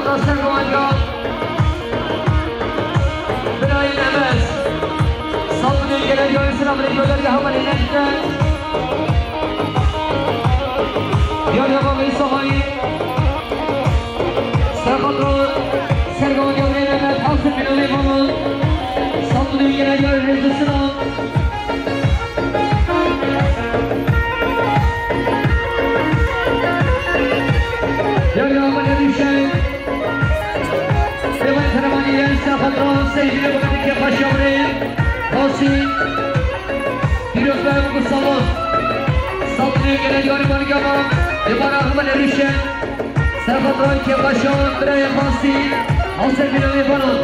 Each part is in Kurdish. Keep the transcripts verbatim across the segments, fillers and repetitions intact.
Ser Gomanca. Birayê Nemes. Saldırıya gelen yarısına bile göler ya, hemen ileride. Yar ya, bak, İsa Hain. Ser Gomanca. Ser Gomanca, Birayê Nemes. Hasır bir olayı bana. Saldırıya gelen yarısına. Derya Mehmet Hüseyin. Devam Teremanî Yensa Patron, Seyfine Bakın Kepaşavre, Hosin, Pîroz Bey Musalon, Saldırıya gelen Yarı Margama, Devam Ahmet Erişen, Serhat Ray Kepaşon, Birayê Hosin, Hosin Binali Banon.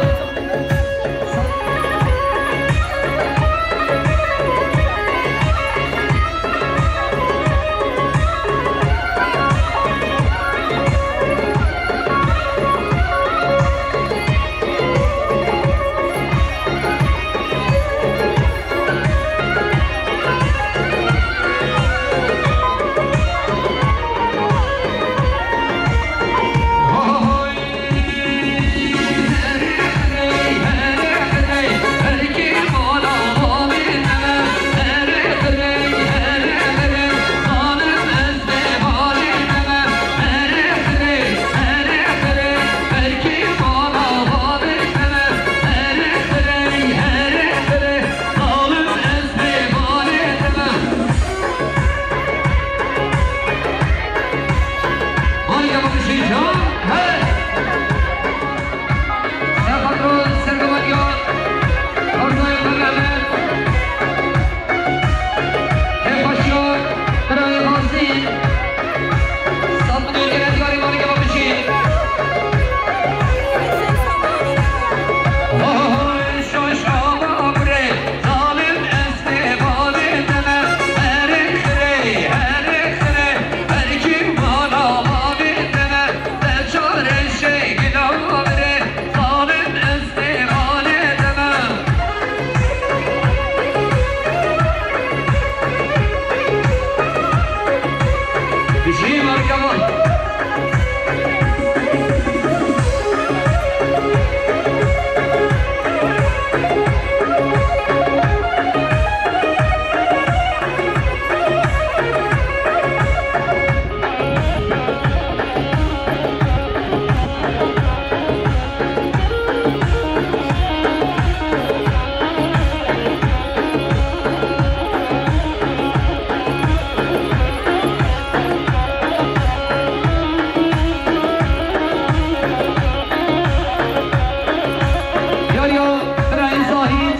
Yariya, birayê Zahîr,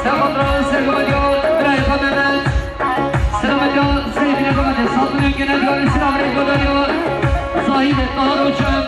Serhat Ran, Serhat Yar, birayê Xwe Mehmet. Selametya Seyfine Gometê, Saltın'ın genel yardımcısı Amret Godarya, Zahide Tahar Uçan.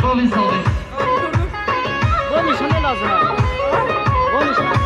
Bol inşallah. Bol inşallah lazım ha. Bol inşallah.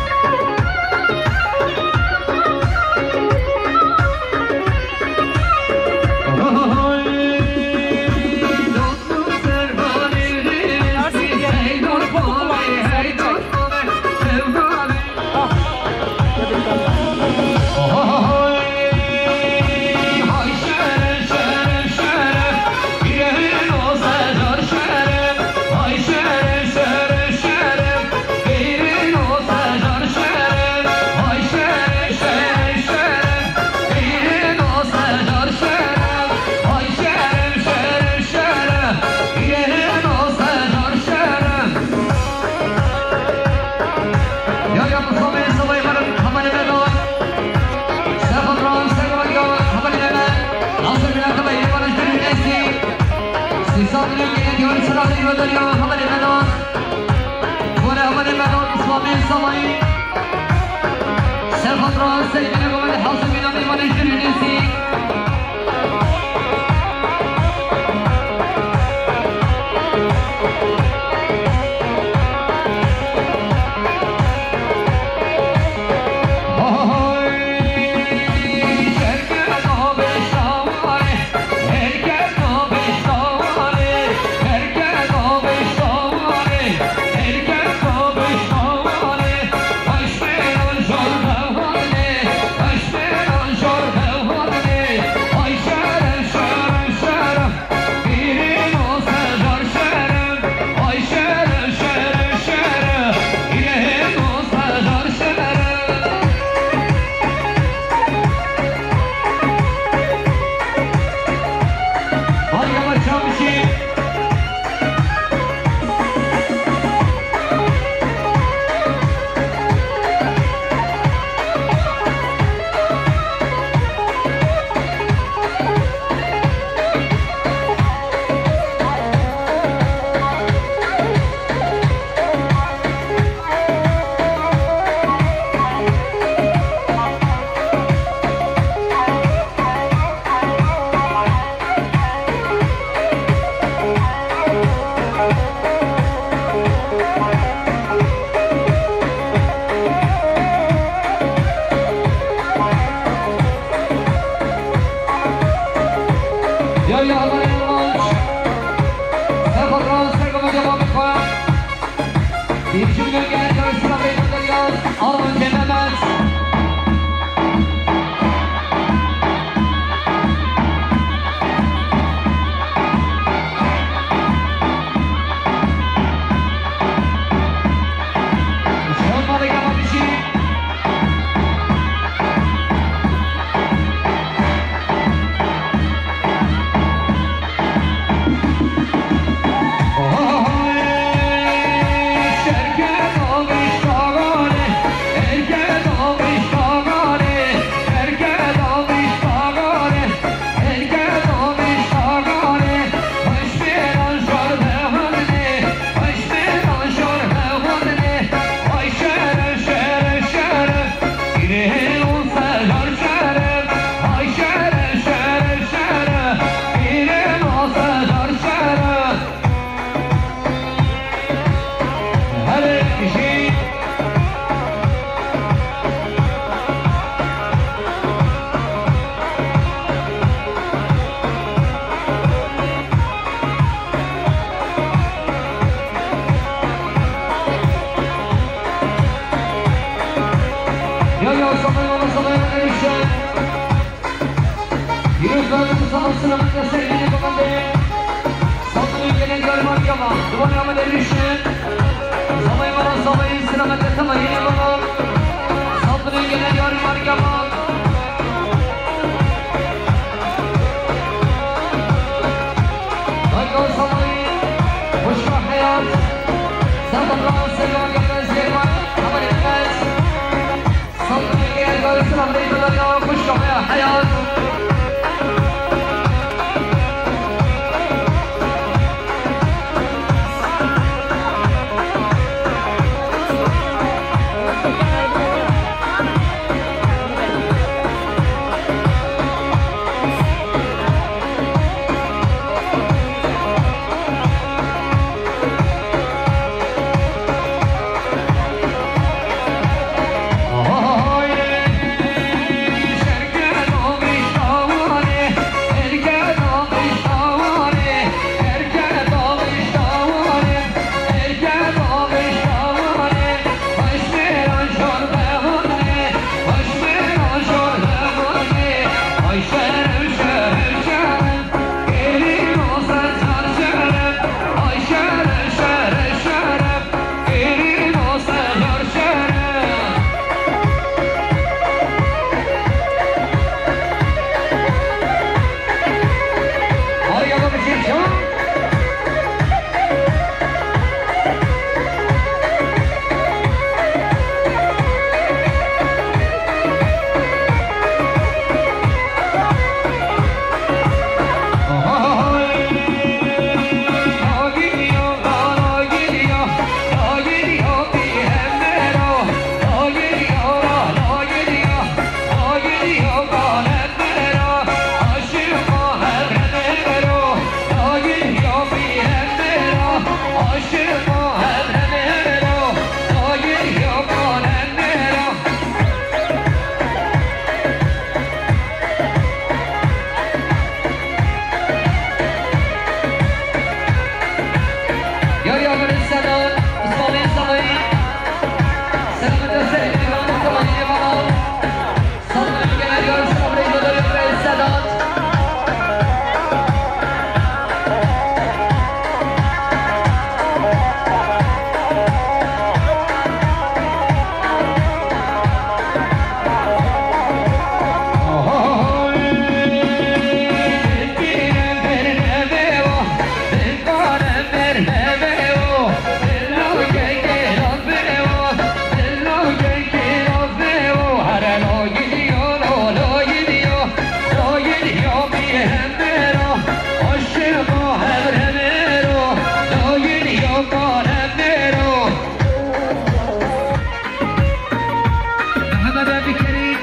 Mihemed Emî Kerîm,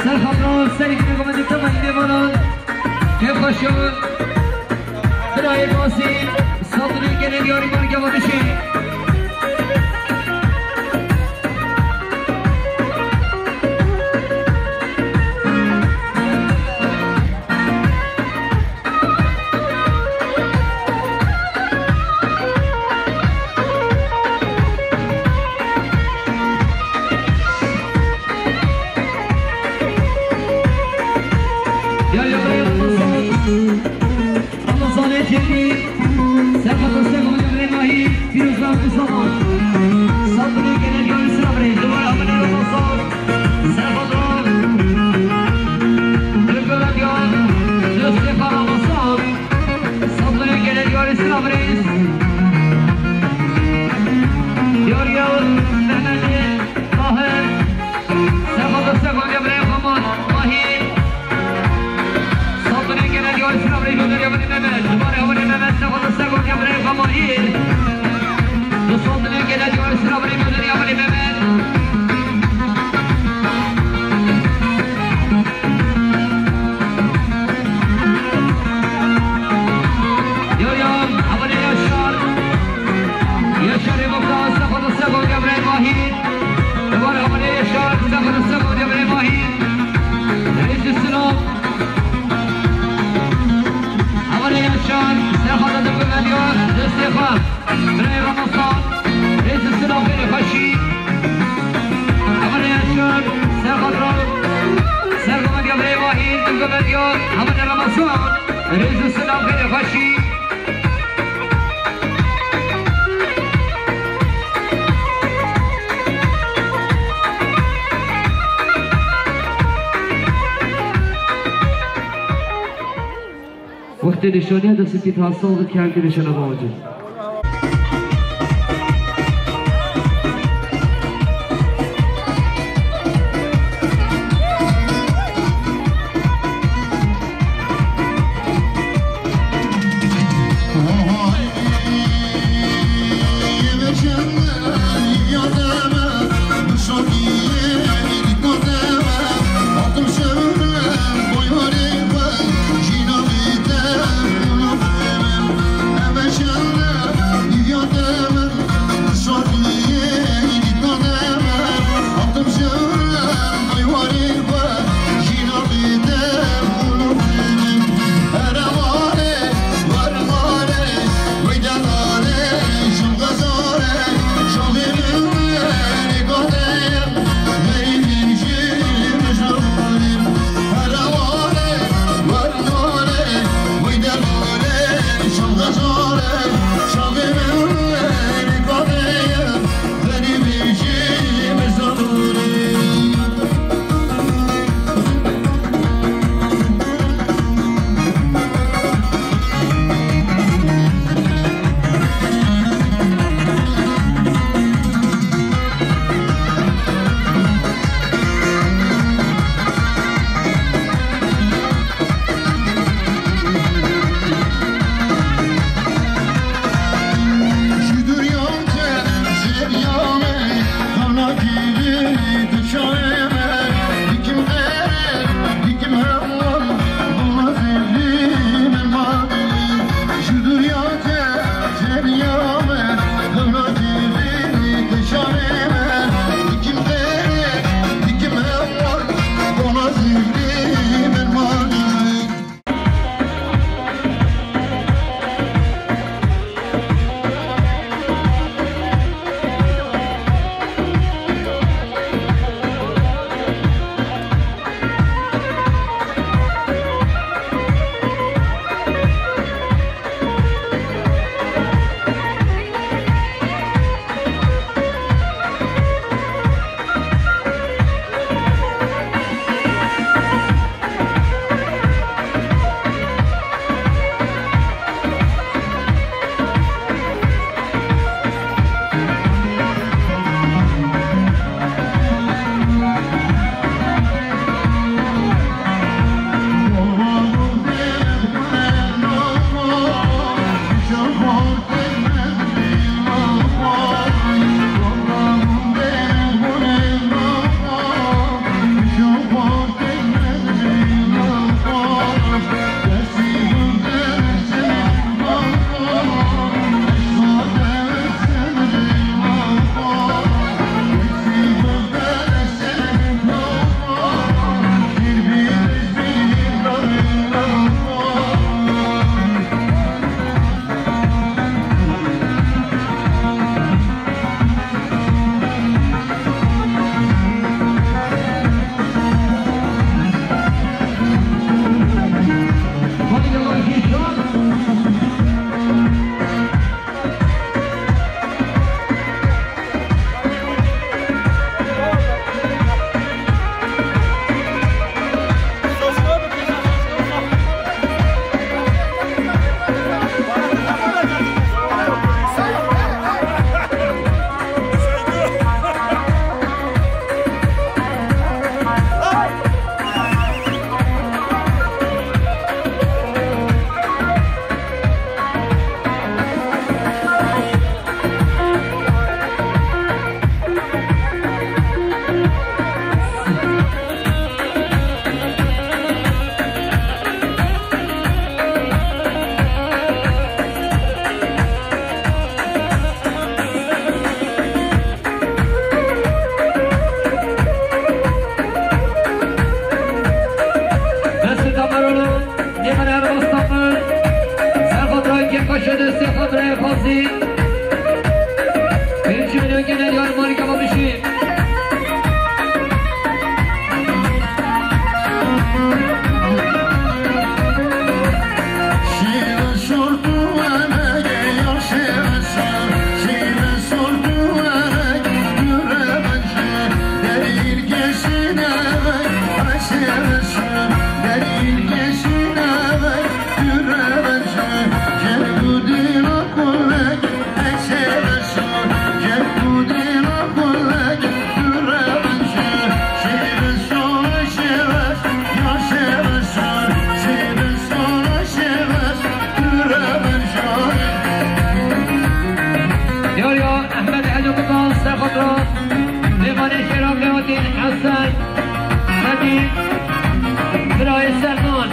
ser xatira serî girê komendî temayî lê vanan. Kêf xweş o. Birayê Basî, sazlê gelê diyarî Margeva Dişê. Ya, ya, ya, ya. Ramazanê Cemîl, Serhat Öztürk, Hocam Remahî, Firuzan Kusaman. Saldırı gelen yarısına bile, Duvar Abone Ramazan, Serhat Ram, Ömer Can, Öztürk Ramazan. Saldırı gelen yarısına bile. Yar yar, Mehmet, Tahir. Serhat Öztürk, Hocam Remahî, Mahî. Saldırı gelen yarısına bile, Hocam Remahî Mehmet. Duvar Abone Mehmet, Serhat Öztürk, Hocam Remahî Mahî. Saldırı gelen yarısına bile, Hocam Remahî Mehmet. Yo, yo, abone Yaşar. Yaşar Revoka, Safa da Safa, Gabriel Mahir. Duvar abone Yaşar, Safa da Safa, Gabriel Mahir. Reis Sinan. Abone Yaşar, Safa da Safa, Gabriel. Destê xwe. Birayê Ramazan, rêz û silav xêrê xweşî. Hevalê Yaşar, ser xatira, ser komediya birayê Mahîr, di komediya, hevalê Ramazan, rêz û silav xêrê xweşî. Wextê nîşaniya destê pît hasal dikevin nîşana bavacin. Pênc milyon gene diyar malîka me bişî. Diyar ya, Ehmed Hecî Kutas, Serxotra, Mêvanê Şêra Qewatîn Hesen, Medîn, Birayê Selman.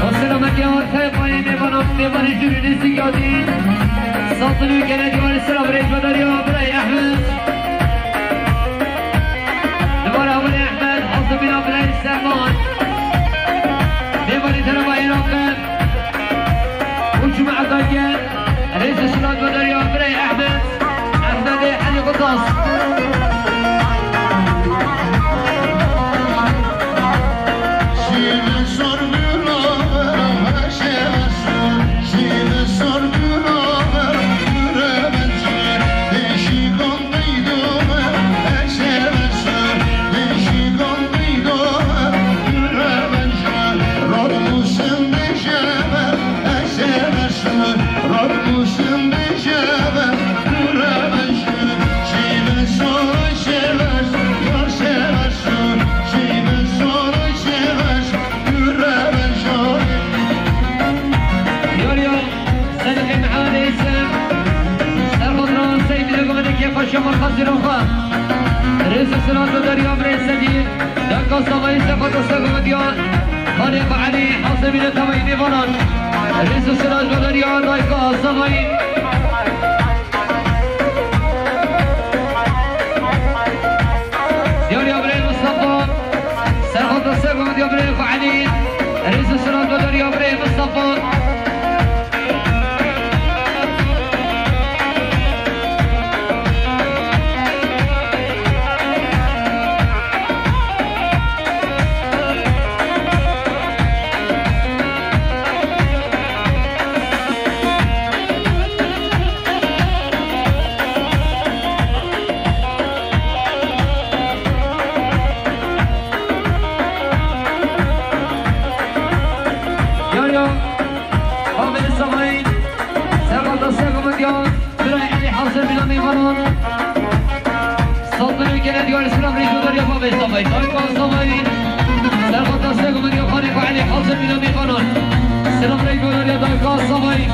O selametiya tayfayê mêvanan, mêvanê jûrî nêzîk yadî. Sazin û gene diyarê sera birê codariya birayê Ehmed. Dibara birê Ehmed, hazir bîna birayê Selman. Mêvanê tereba Iraqê. Û cuma Edayê, rêz û silav ve dariya birayê Ehmed, Ehmedê Elî Kutas. Yar ya, Sedqê Mihail Êsem, Serxotra Seydî Levanê Kêfa Şemal Xezîra xwe. Rêz û silav ve dariya birê Sedî, dayka Savayî Serxotra Sego Medya, xanê xwe Elî, hazir bîne tavayî mêvanan. Rêz û silav ve dariya dayka Savayî. Diyar ya birê Mustafa. Serxotra Sego Medya birê xwe Elî. Rêz û silav ve dariya birê Mustafa. Yar ya, Amê Savayî, Serxotra Sego Medya, Birayê Elî hazir bîna mêvanan. Sazin û gene diyarê silav rêz ve dariya bavê Savayî. Dayka Savayî. Serxotra Sego Medya xanê xwe Elî hazir bîna mêvanan. Silav rêz ve dariya dayka Savayî.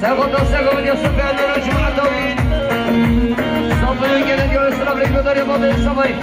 Serxotra Sego Medya Sofya, Nero Cuma Tawî. Sofya gene diyor, selam, reklamlar yapalım, Sofya.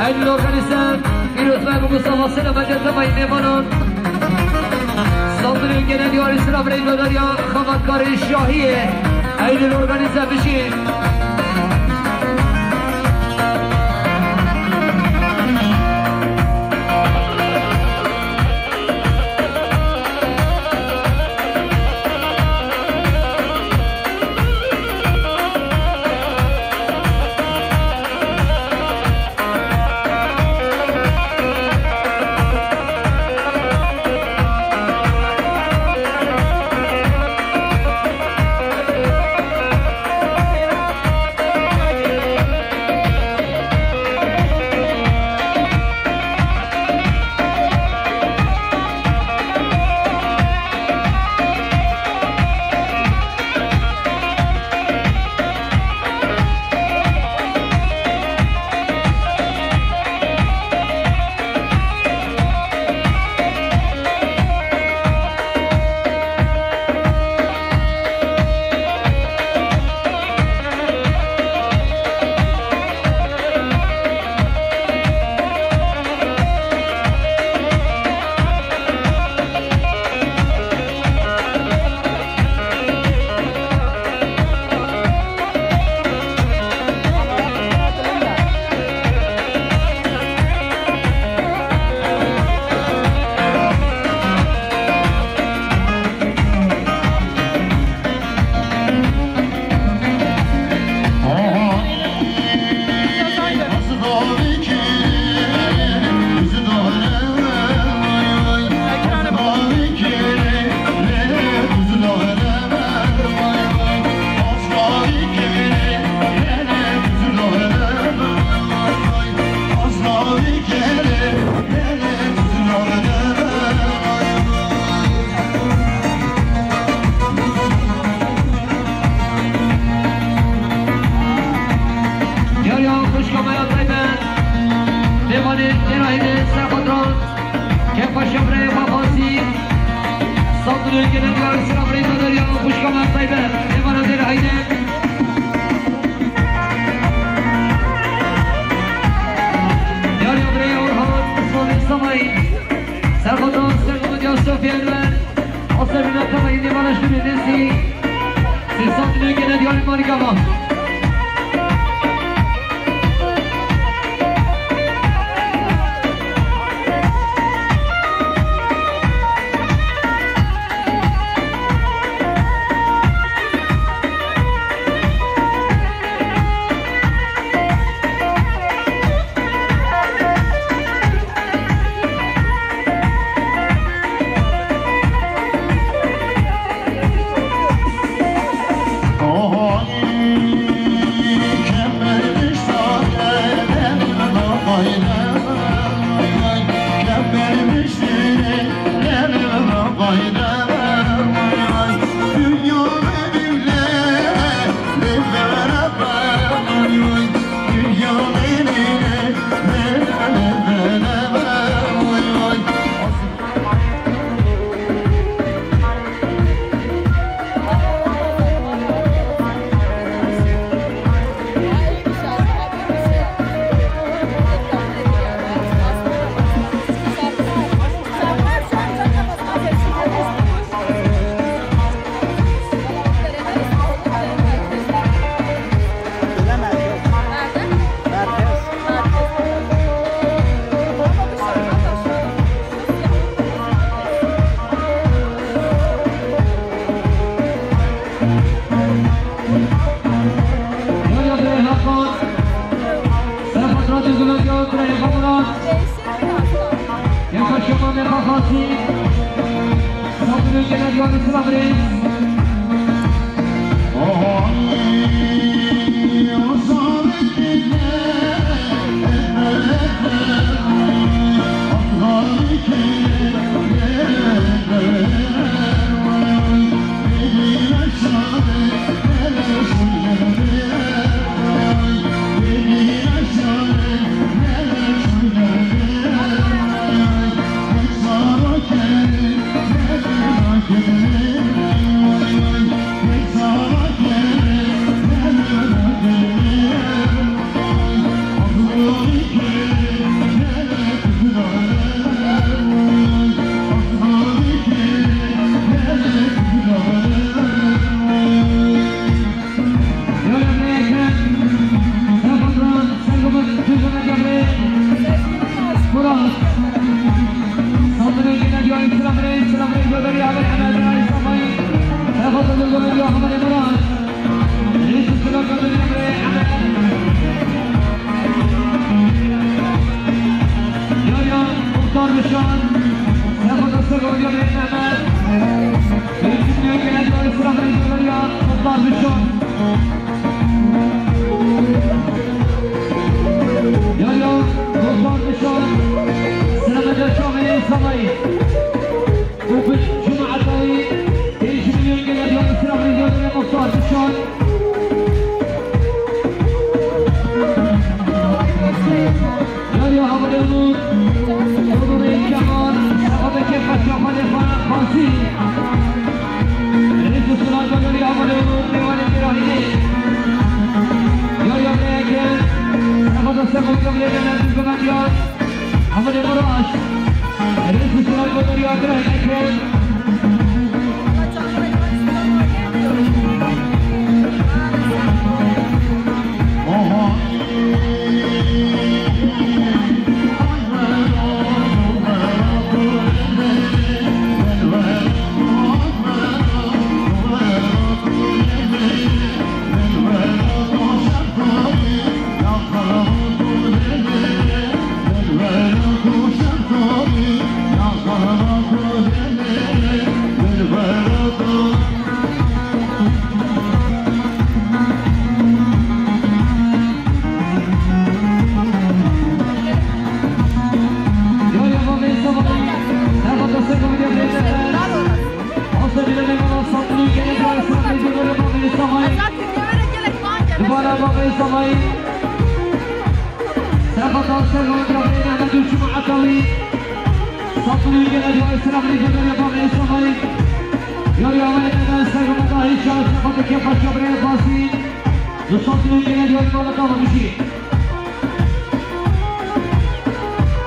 Organize, Pîrozbay Mustafa Selamet, Cezayê mêvanan. Saldırı gelen yarısına Breydo'dan ya xebatkarê Şahiye. Eylül organize bişî. Yar ya xwişka me ya taybet. Mêvanê têra hêdê ser xwe diran. Kêfa şemreyê xwe xwazî. Saldırı gelen yar sıra burayı kadar ya xwişka me ya taybet. Mêvana têra hêdê. Yar ya buraya Orhan, Osman Samayın. Ser xwe diran, ser xwe diran, Sofya Enver. Asıl bir nokta var, yine bana şunu nesi. Sesat ne gene diyor, Marika var. Şan. Sefa da Segonya Mehmet. Eğitim yöngelen Dayı Sıra Mecnunları ya. Muhtar Bişan. Ya ya, Muhtar Bişan. Sıra Mecnun Şamil Samayı. Û bi cuma etayî pênc milyon gele diyarî sira rêzgirê Muxtar Bişan. Yariya Havalê Onur, Onurê Kemal, Sabekê Paşa Xalê Farah Fasî. Rêz û silav bo yariya Havalê Onur, Mêvanê Têrahînê. Yariya Rêyeke, Sabekê Xalê Farah Fasî. Hevalê Miraş. Rêz û silav bo yariya Girayeke. Sefata Servan Gabriel Mehmet Uşum Atavi. Satın Ülgen Acaba Esra Bey Gönder Yapar Esra Bey. Yar Yaman Eden Servan Dahi Şah Sefata Kefa Şabre Fasi. Satın Ülgen Acaba Esra Bey.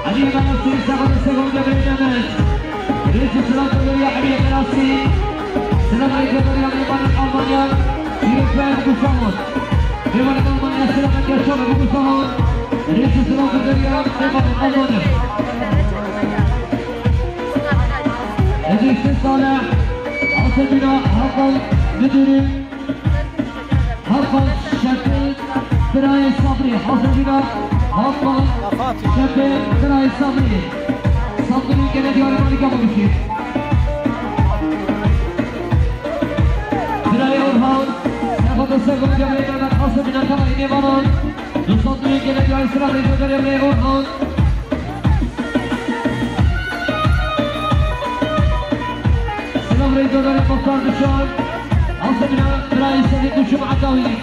Ali Mehmet Seyit Sefata Servan Gabriel Mehmet. Reis Sırat Gabriel Ali Mehmet Seyit. Selam aleyküm, Almanya. Yürütmen Kusamot. Eyvallah, Almanya, selam, yaşa, bu Kusamot. Reis Sırat Gabriel, eyvallah, Almanya. Edil Salih, Asebina, Hakan, Müdürü, Hakan, Şefik, Birayê Sabri, Asebina, Hakan, Şefik, Birayê Sabri. Sabri, gene diyarı Malika Muşi. Birayê Orhan, Sefa Dostlar, Gonca Bey, Mehmet Asım, Binakama, İnevanan. Dostlar, Gene Diyarı Sıra, Recep Bey, Orhan. Selam, Recep Bey, Muhtar Duşar. Asım, Bina, Bina, İsa'nın Duşum, Atavi.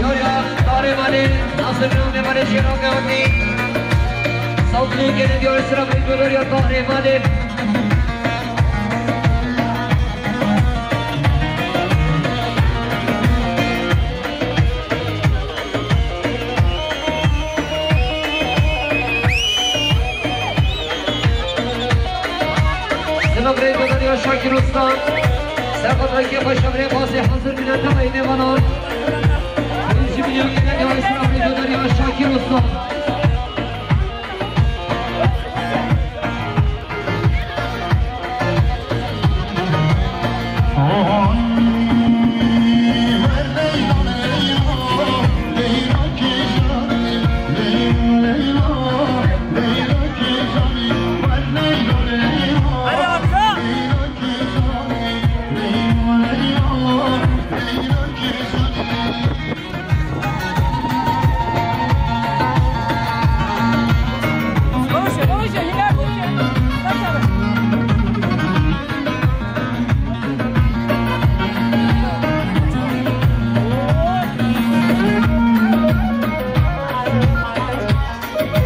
Yo, yo, Tarê Malê, Nasir Nû, Mêvanê Şêro Gewendî. Sawt Lû, gelê Diyarbekir, Abdülkadir, ya Tarê Malê. Sima Grey Dodaniya Şakir Usta. Serhat Ayke Paşa Grey Pasi hazır bile tavayı ne bana. Birinci milyon gelen yavaş sıra Grey Dodaniya Şakir Usta.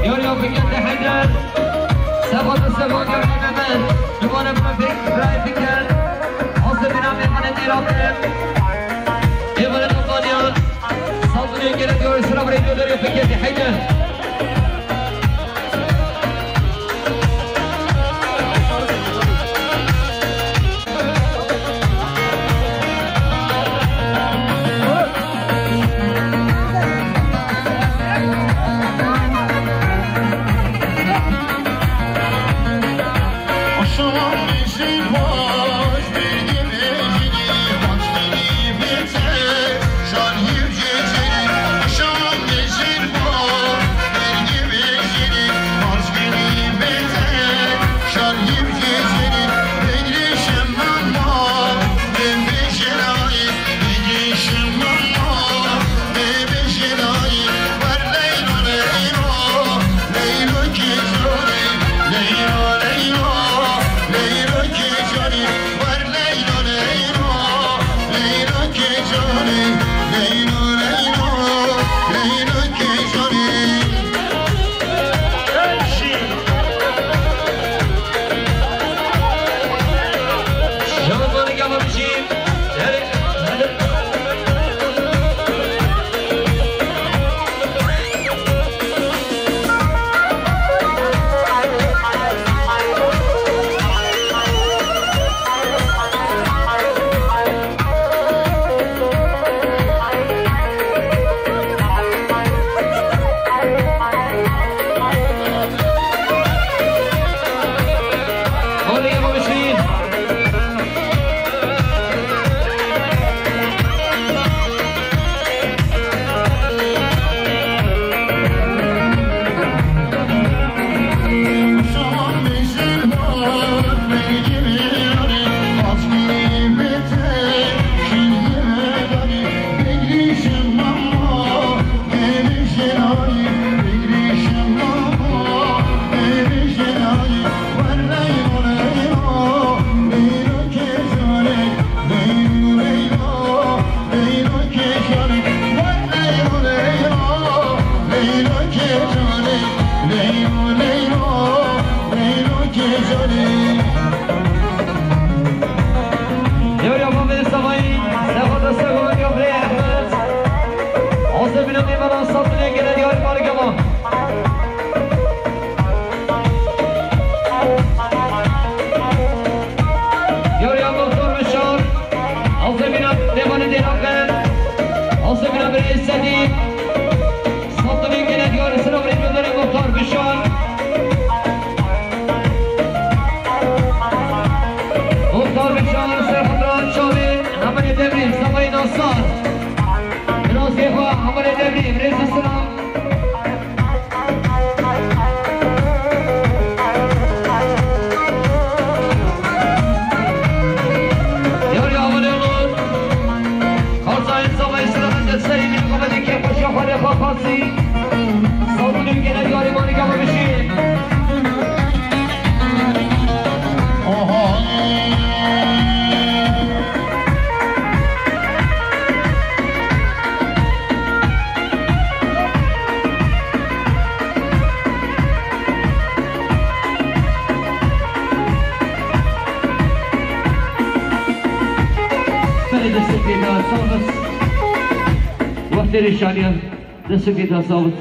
Yar ya Fikret Heyder. Sefa da sefa ya Mehmet. Duvara bırak, bırak Fikret. Hazır bir an emanet yaratın. Emanet olman ya. Saldırıya gerek yok. Sıra buraya gönderiyor Fikret Heyder. Sağ olun, gelen yarı bari gavur bir şey. Oho. Belê destê pê da, sağ olasın. Wextê rêşaniyan, destê pê da, sağ olun.